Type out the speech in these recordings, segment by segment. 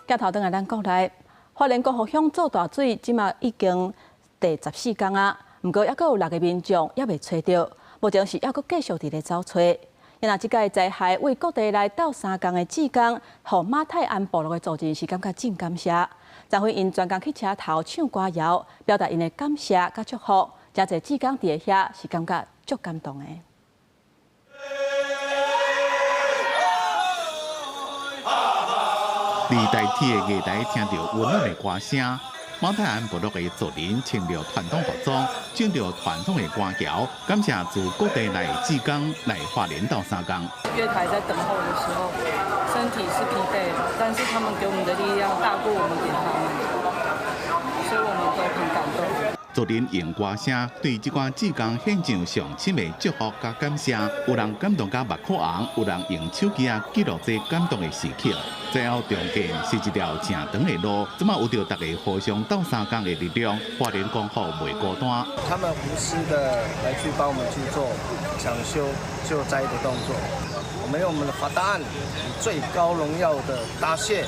鏡頭轉來咱國內，花蓮光復鄉做大水，這馬已經第14工啊。毋過，猶閣有六个民眾猶未揣著，目前是猶閣繼續佇咧走揣。若這個災害為各地來鬥相共的志工，予馬太鞍部落的族人是感覺真感謝。昨昏𪜶專工去車頭唱歌謠，表達𪜶的感謝佮祝福。誠濟志工佇遐是感覺足感動的。佇台鐵的月台聽著溫暖的歌聲，馬太鞍部落的族人穿著傳統服裝，唱著傳統的歌謠，感謝自各地來的志工來花蓮鬥相共。月台在等候的時候，身體是疲憊的，但是他們給我們的力量大過我們給他們，所以我們都很感動。族人用歌聲對這寡志工獻上上深的祝福佮感謝，有人感動甲目眶紅，有人用手機仔記錄這感動的時刻。災後重建是一條誠長的路，這馬有著大家互相鬥相共的力量，花蓮光復袂孤單。他們無私的來去幫我們去做搶修救災的動作，我們用我們的法答案，以最高榮耀的答謝，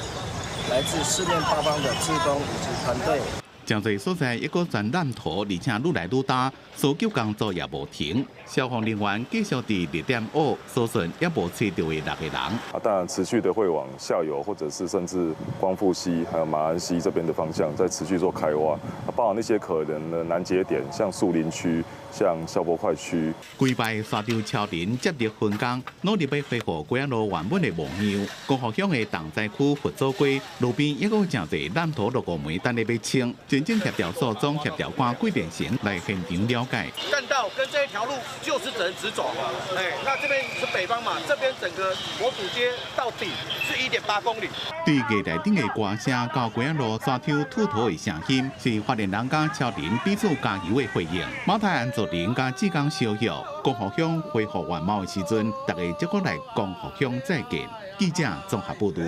來自四面八方的志工以及團隊。誠濟所在猶閣全爛土，而且愈來愈焦，搜救工作也無停。消防人員繼續佇6.5搜尋猶無揣著的六個人。啊，當然持續的會往下游，或者是甚至光復溪、還有馬鞍溪這邊的方向，再持續做開挖。啊，包含那些可能的難節點，像樹林區、像消波塊區。規擺沙洲超人接力分工，努力欲恢復瓜仔路原本的模樣。光復鄉的重災區佛祖街路邊猶閣有誠濟爛土落五枚等咧欲清。前進協調所總協調官桂連成來現場了解。幹道跟這一條路就是只能直走，哎，那這邊是北方嘛，這邊整個佛祖街到底是1.8公里。對月台頂的歌聲到瓜仔路沙丘吐土的聲音，是花蓮人佮超人彼此加油的回應。馬太鞍族人佮志工相約，光復鄉恢復原貌的時陣，大家才閣來光復鄉再見。記者綜合報導。